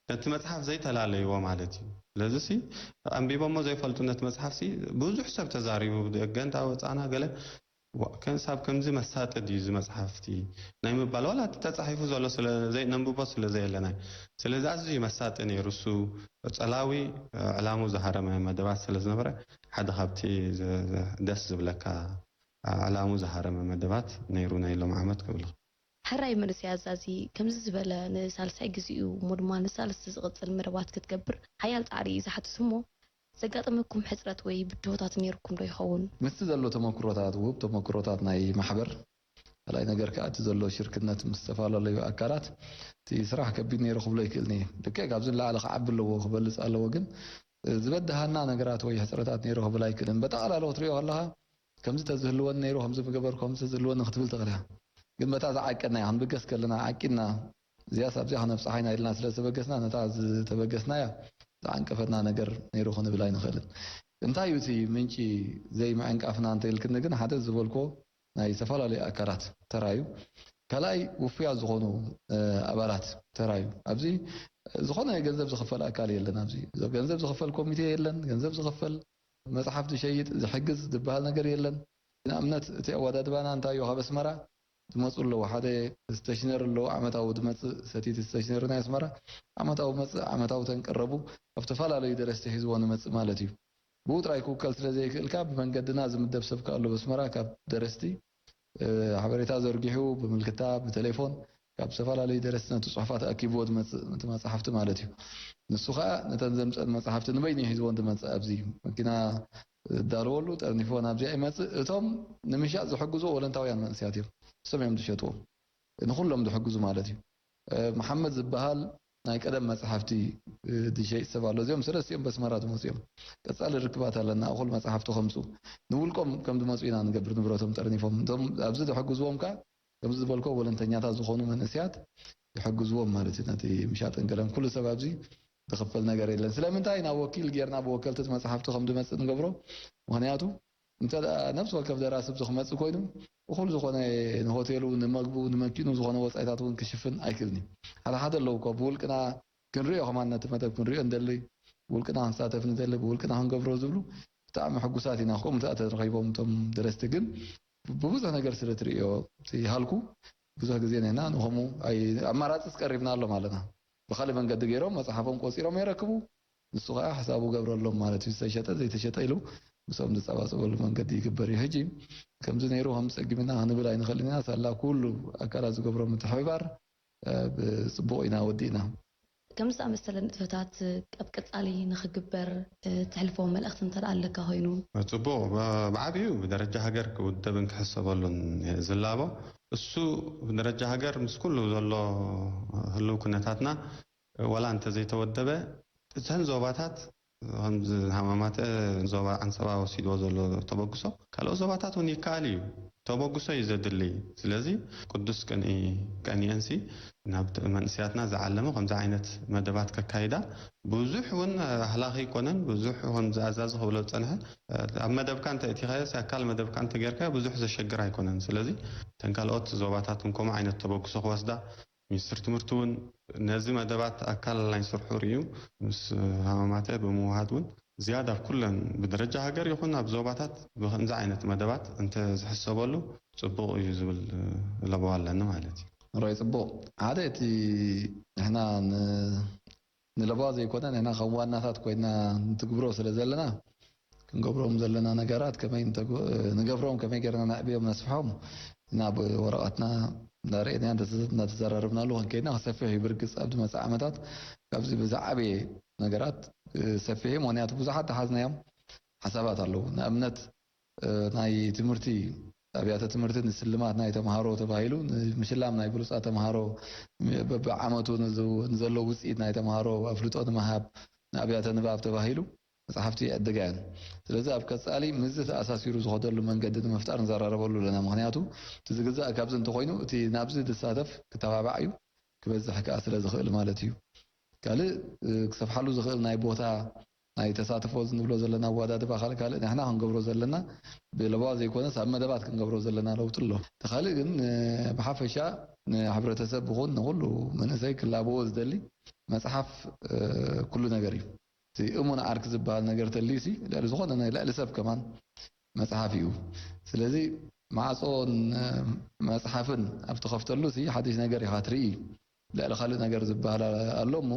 ነቲ መጽሓፍ ዘይተላለይዎ ማለት እዩ። ስለዚ ሲ ኣንቢቦሞ ዘይፈልጡ ነቲ መጽሓፍ ሲ ብዙሕ ሰብ ተዛሪቡ ብደገ እንዳ ወጻና ገለ ዋ፣ ከንሳብ ከምዚ መሳጢ ድዩ እዚ መጽሓፍቲ ናይ ምባል ዋላ እቲ ተጻሒፉ ዘሎ ስለ ዘይነንብቦ ስለ ዘየለና እዩ። ስለዚ ኣዝዩ መሳጢ ነይሩ። እሱ ጸላዊ ዕላሙ ዝሃረመ መደባት ስለ ዝነበረ ሓደ ካብቲ ደስ ዝብለካ ዕላሙ ዝሃረመ መደባት ነይሩ ናይ ሎም ዓመት ክብል። ሕራይ መንእሰይ ኣዛዚ ከምዚ ዝበለ ንሳልሳይ ግዚኡ እሞ ድማ ንሳልስቲ ዝቕጽል መደባት ክትገብር ሓያል ጻዕሪ እዩ ዝሓትት እሞ ዘጋጠመኩም ሕጽረት ወይ ብድሆታት ነይርኩም ዶ ይኸውን? ምስቲ ዘሎ ተመክሮታት፣ ውሁብ ተመክሮታት ናይ ማሕበር፣ ካልኣይ ነገር ከኣ እቲ ዘሎ ሽርክነት ምስ ዝተፈላለዩ ኣካላት እቲ ስራሕ ከቢድ ነይሩ ክብሎ ይክእልኒ። ልክዕ ካብዚ ንላዕሊ ክዓቢ ኣለዎ ክበልጽ ኣለዎ፣ ግን ዝበድሃና ነገራት ወይ ሕጽረታት ነይሩ ክብል ኣይክእልን። በጠቓላሎ ክትሪኦ ከለኻ ከምዚ ተዝህልወኒ ነይሩ፣ ከምዚ ምገበርኩ፣ ከምዚ ተዝህልወኒ ክትብል ትኽእል ኢኻ። ግን በታ ዝዓቀናያ ክንብገስ ከለና ዓቂና እዚኣስ ኣብዚኣ ክነብጽሓ ኢና ኢልና ስለ ዝተበገስና፣ ነታ ዝተበገስናያ ዝዓንቀፈትና ነገር ነይሩ ክንብል ኣይንኽእልን። እንታይ እዩ እቲ ምንጪ ዘይምዕንቃፍና እንተ ኢልክኒ ግን፣ ሓደ ዝበልክዎ ናይ ዝተፈላለዩ ኣካላት ተራ እዩ። ካልኣይ ውፉያት ዝኾኑ ኣባላት ተራ እዩ። ኣብዚ ዝኾነ ገንዘብ ዝኽፈል ኣካል የለን። ኣብዚ ገንዘብ ዝኽፈል ኮሚቴ የለን። ገንዘብ ዝኽፈል መጽሓፍ ዝሸይጥ ዝሕግዝ ዝበሃል ነገር የለን። ንኣብነት እቲ ኣወዳድባና እንታይ እዩ? ካብ ኣስመራ ዝመፁ ኣለዉ። ሓደ ስተሽነር ኣለዉ፣ ዓመታዊ ዝመፅእ ሰቲት ስተሽነር ናይ ኣስመራ ዓመታዊ መፅእ ዓመታዊ ተንቀረቡ ካብ ዝተፈላለዩ ደረስቲ ሒዝዎ ንመፅእ ማለት እዩ። ብኡ ጥራይ ክውከል ስለ ዘይክእልካ ብመንገድና ዝምደብ ሰብ ከኣሎ በስመራ ካብ ደረስቲ ሓበሬታ ዘርጊሑ ብምልክታ ብቴሌፎን ካብ ዝተፈላለዩ ደረስቲ ነቲ ፅሑፋት ኣኪብዎ ዝመፅእ ነቲ መፅሓፍቲ ማለት እዩ። ንሱ ከዓ ነተን ዘምፀን መፅሓፍቲ ንበይኑ ሒዝዎን ዝመፅእ ኣብዚ መኪና ዝዳለወሉ ጠርኒፍዎ ናብዚኣ ይመፅእ። እቶም ንምሻጥ ዝሕግዙ ወለንታውያን መንእሰያት እዮም። እሶም እዮም ዝሸጥዎ ንኩሎም ዝሕግዙ ማለት እዩ። መሓመድ ዝበሃል ናይ ቀደም መፅሓፍቲ ዝሸይጥ ሰብ ኣሎ። እዚኦም ሰለስቲኦም በስመራ ዝመፁ እዮም። ቀፃሊ ርክባት ኣለና። እኹል መፅሓፍቲ ከምፁ ንውልቆም ከም ዝመፁ ኢና ንገብር ንብረቶም ጠርኒፎም። እቶም ኣብዚ ዝሕግዝዎም ከዓ ከምዚ ዝበልኮ ወለንተኛታት ዝኾኑ መንእስያት ይሕግዝዎም ማለት እዩ። ነቲ ምሻጥን ገለን ኩሉ ሰብ ኣብዚ ዝኽፈል ነገር የለን። ስለምንታይ ናብ ወኪል ጌርና ብወከልቲ እቲ መፅሓፍቲ ከም ዝመፅእ ንገብሮ? ምክንያቱ እንተ ነፍሲ ወከፍ ደራሲ ኣብዚ ክመፅእ ኮይኑ እኹል ዝኾነ ንሆቴሉ፣ ንመግቡ፣ ንመኪኑ ዝኾነ ወፃኢታት እውን ክሽፍን ኣይክእልን እዩ። ሓደ ሓደ ኣለዉ እኮ ብውልቅና ክንሪኦ ከማን ነቲ መደብ ክንሪኦ እንደሊ፣ ውልቅና ክንሳተፍ ንደሊ፣ ብውልቅና ክንገብሮ ዝብሉ ብጣዕሚ ሕጉሳት ኢና። ከምኡ ተረኺቦም እቶም ደረስቲ ግን ብብዙሕ ነገር ስለ ትርእዮ ይሃልኩ ብዙሕ ግዜ ንሕና ንኸምኡ ኣይ ኣማራፂ ስቀሪብና ኣሎ ማለትና። ብካልእ መንገዲ ገይሮም መፅሓፎም ቆፂሮም የረክቡ። ንሱ ከዓ ሕሳቡ ገብረሎም ማለት እዩ። ዝተሸጠ ዘይተሸጠ ኢሉ ምስኦም ዝፀባፅበሉ መንገዲ ይግበር እዩ። ሕጂ ከምዚ ነይሩ ከም ፀጊምና ክንብል ኣይንኽእልን ኢና። ሳላ ኩሉ ኣካላት ዝገብሮ ምትሕብባር ብፅቡቕ ኢና ወዲእና። ከምዚ ዝኣመሰለ ንጥፈታት ኣብ ቀጻሊ ንኽግበር ትሕልፎ መልእኽቲ እንተ ደኣ ኣለካ ኮይኑ? ጽቡቕ። ብዓቢኡ ብደረጃ ሃገር ክውደብን ክሕሰበሉን ዝላቦ እሱ ብደረጃ ሃገር ምስ ኩሉ ዘሎ ህልው ኩነታትና ዋላ እንተ ዘይተወደበ እተን ዞባታት ከምዚ ሃማማተ ዞባ ዓንሰባ ወሲድዎ ዘሎ ተበግሶ ካልኦት ዞባታት እውን ይከኣል እዩ። ተበግሶ እዩ ዘድሊ። ስለዚ ቅዱስ ቅንኢ ቀኒአንሲ ናብ መንእሰያትና ዝዓለመ ከምዚ ዓይነት መደባት ከካይዳ ብዙሕ እውን ኣህላኺ ኣይኮነን። ብዙሕ ከምዚ ኣዛዚ ክብሎ ዝጸንሐ ኣብ መደብካ እንተ እቲኻዮ ኣካል መደብካ እንተ ጌርካዮ ብዙሕ ዘሸግር ኣይኮነን። ስለዚ እተን ካልኦት ዞባታት እውን ከምኡ ዓይነት ተበግሶ ክወስዳ ሚኒስትሪ ትምህርቲ እውን ነዚ መደባት ኣካል ናይ ስርሑ ርእዩ ምስ ሃማማተ ብምውሃድ እውን ዝያዳ ኣብ ኩለን ብደረጃ ሃገር ይኹን ኣብ ዞባታት ብከምዚ ዓይነት መደባት እንተ ዝሕሰበሉ ጽቡቕ እዩ ዝብል ለበዋ ኣለኒ ማለት እዩ። ሮይ ጽቡቕ። ሓደ እቲ ንሕና ን- ንለበዋ ዘይኮነ ንሕና ከም ዋናታት ኮይና ንትግብሮ ስለ ዘለና ክንገብሮም ዘለና ነገራት ከመይ ንተግ- ንገብሮም ከመይ ገርና ነዕብዮም ነስፍሖም ናብ ወረቐትና እንዳርኤና እንዳተዘ- እንዳተዘራረብናሉ ክንከይድና ክሰፍሕ እዩ። ብርግጽ ኣብ ዝመጽእ ዓመታት ካብዚ ብዝዓበየ ነገራት ክሰፍሕ እዩ። ምክንያቱ ብዙሓት ተሓዝናዮም ሓሳባት ኣለዉ። ንኣብነት ናይ ትምህርቲ ኣብያተ ትምህርቲ ንስልማት ናይ ተምሃሮ ተባሂሉ ንምሽላም ናይ ብሉፃት ተምሃሮ በብዓመቱ ንዘ- ንዘሎ ውፅኢት ናይ ተምሃሮ ኣፍልጦ ንምሃብ ንኣብያተ ንባብ ተባሂሉ መፅሓፍቲ ይዕድጋ እየን። ስለዚ ኣብ ቀፃሊ ምስዚ ተኣሳሲሩ ዝኸደሉ መንገዲ ንምፍጣር ንዘራረበሉ ኣለና። ምክንያቱ እቲ ዝግዛእ ካብዚ እንተኮይኑ እቲ ናብዚ ዝሳተፍ ክተባባዕ እዩ፣ ክበዝሕ ከዓ ስለ ዝኽእል ማለት እዩ። ካልእ ክሰፍሓሉ ዝኽእል ናይ ቦታ ናይ ተሳትፎ ንብሎ ዘለና ኣወዳድባ ካልእ ካልእ ንሕና ክንገብሮ ዘለና ብለበዋ ዘይኮነስ ኣብ መደባት ክንገብሮ ዘለና ለውጢ ኣሎ። እቲ ካልእ ግን ብሓፈሻ ንሕብረተሰብ ይኹን ንኩሉ መንእሰይ ክላበዎ ዝደሊ መፅሓፍ ኩሉ ነገር እዩ። እቲ እሙን ዓርኪ ዝበሃል ነገር ተልዩሲ ልዕሊ ዝኾነ ናይ ልዕሊ ሰብ ከማን መፅሓፍ እዩ። ስለዚ ማዕፆን መፅሓፍን ኣብ ትኸፍተሉ ሲ ሓድሽ ነገር ኢኻ ትርኢ። ልዕሊ ካልእ ነገር ዝበሃል ኣሎ እሞ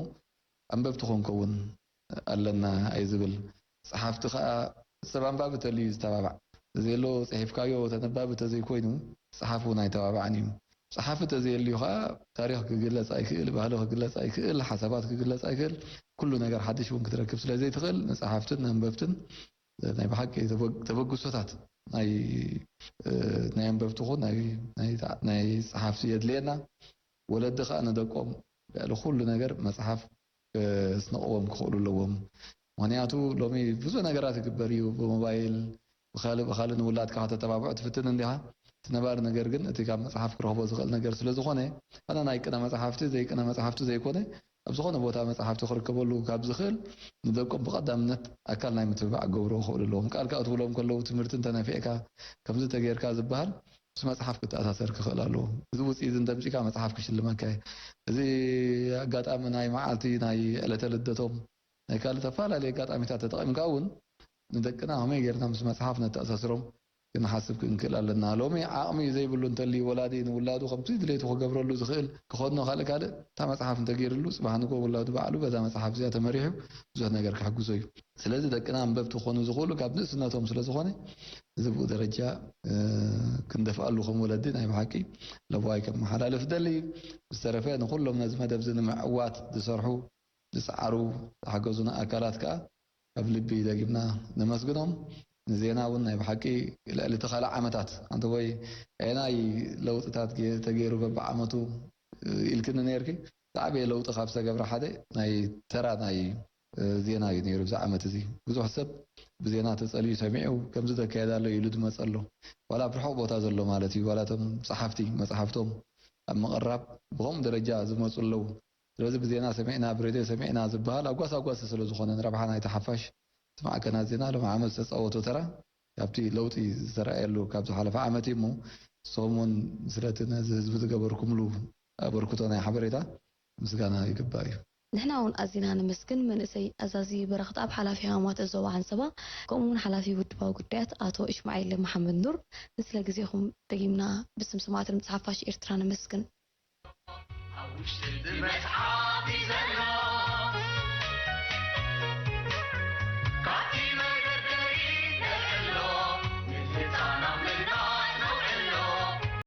ኣንበብቲ ክንከውን ኣለና ኣይ ዝብል። ፀሓፍቲ ከዓ ሰብ ኣንባቢ ተልዩ ዝተባባዕ። ተዘየሎ ፅሒፍካዮ ተነባቢ ተዘይኮይኑ ፀሓፍ እውን ኣይተባባዕን እዩ። ፀሓፊ ተዘየልዩ ከዓ ታሪክ ክግለፅ ኣይክእል፣ ባህሊ ክግለፅ ኣይክእል፣ ሓሳባት ክግለፅ ኣይክእል፣ ኩሉ ነገር ሓድሽ እውን ክትረክብ ስለዘይትኽእል ንፀሓፍትን ንኣንበብትን ናይ ብሓቂ ተበግሶታት ናይ ናይ ኣንበብቲ ኹን ናይ ፀሓፍቲ የድልየና። ወለዲ ከዓ ንደቆም ልዕሊ ኩሉ ነገር መፅሓፍ ስነቕዎም ክኽእሉ ኣለዎም። ምክንያቱ ሎሚ ብዙሕ ነገራት ይግበር እዩ ብሞባይል ብካልእ ብካልእ ንውላድካ ከተተባብዖ ትፍትን እንዲኻ። እቲ ነባሪ ነገር ግን እቲ ካብ መፅሓፍ ክረኽቦ ዝኽእል ነገር ስለዝኾነ ኣነ ናይ ቅነ መፅሓፍቲ ዘይቅነ መፅሓፍቲ ዘይኮነ ኣብ ዝኾነ ቦታ መፅሓፍቲ ክርከበሉ ካብ ዝኽእል ንደቆም ብቐዳምነት ኣካል ናይ ምትብባዕ ክገብርዎ ክኽእሉ ኣለዎም። ቃል ከዓ ትብሎም ከለዉ ትምህርቲ እንተነፊዕካ ከምዚ ተጌርካ ዝበሃል ምስ መፅሓፍ ክተኣሳሰር ክኽእል ኣለዎ። እዚ ውፅኢት እንተምፂእካ መፅሓፍ ክሽልመካ እየ። እዚ ኣጋጣሚ ናይ መዓልቲ ናይ ዕለተ ልደቶም ናይ ካልእ ተፈላለየ ኣጋጣሚታት ተጠቒምካ እውን ንደቅና ከመይ ጌርና ምስ መፅሓፍ ነተኣሳስሮም ክንሓስብ ክንክእል ኣለና። ሎሚ ዓቕሚ ዘይብሉ እንተልዩ ወላዲ ንውላዱ ከምቲ ድሌቱ ክገብረሉ ዝኽእል ክኸድኖ ካልእ ካልእ እታ መፅሓፍ እንተገይርሉ ፅባሕ ንጎ ውላዱ ባዕሉ በዛ መፅሓፍ እዚኣ ተመሪሑ ብዙሕ ነገር ክሕግዞ እዩ። ስለዚ ደቅና ኣንበብቲ ክኾኑ ዝኽእሉ ካብ ንእስነቶም ስለ ዝኾነ እዚ ብኡ ደረጃ ክንደፍኣሉ ከም ወለዲ ናይ ብሓቂ ለበዋይ ከመሓላልፍ ደሊ። ብዝተረፈ ንኩሎም ነዚ መደብ እዚ ንምዕዋት ዝሰርሑ ዝፀዓሩ ዝሓገዙና ኣካላት ከዓ ካብ ልቢ ደጊምና ነመስግኖም። ንዜና እውን ናይ ብሓቂ ልዕሊ እቲ ካልእ ዓመታት ኣንተ ወይ ኣየናይ ለውጥታት ተገይሩ በብዓመቱ ኢልክኒ ነይርኪ። ዝዓበየ ለውጢ ካብ ዝተገብረ ሓደ ናይ ተራ ናይ ዜና እዩ ነይሩ። እዚ ዓመት እዚ ብዙሕ ሰብ ብዜና ተጸልዩ ሰሚዑ ከምዚ ተካየዳ ኣሎ ኢሉ ዝመጸ ኣሎ። ዋላ ኣብ ርሑቕ ቦታ ዘሎ ማለት እዩ። ዋላ እቶም ጸሓፍቲ መጽሓፍቶም ኣብ ምቕራብ ብኸምኡ ደረጃ ዝመጹ ኣለዉ። ስለዚ ብዜና ሰሚዕና ብሬድዮ ሰሚዕና ዝበሃል ኣጓሳጓሲ ስለ ዝኾነ ንረብሓ ናይቲ ሓፋሽ እቲ ማዕከናት ዜና ሎም ዓመት ዝተፃወቶ ተራ ካብቲ ለውጢ ዝተረኣየሉ ካብ ዝሓለፈ ዓመት እዩ እሞ ንስኹም እውን ስለቲ ነዚ ህዝቢ ዝገበርኩምሉ ኣበርክቶ ናይ ሓበሬታ ምስጋና ይግባእ እዩ። ንሕና እውን ኣዚና ነመስግን መንእሰይ ኣዛዚ በረኸት ኣብ ሓላፊ ሃዋማት ዞባ ዓንሰባ፣ ከምኡ እውን ሓላፊ ውድባዊ ጉዳያት ኣቶ እሽማዒል መሓመድ ኑር። ንስለ ግዜኹም ደጊምና ብስም ሰማዕቲ ድምፂ ሓፋሽ ኤርትራ ነመስግን። ኣብ ውሽጢ መጽሓፍ እዩ ዘሎ።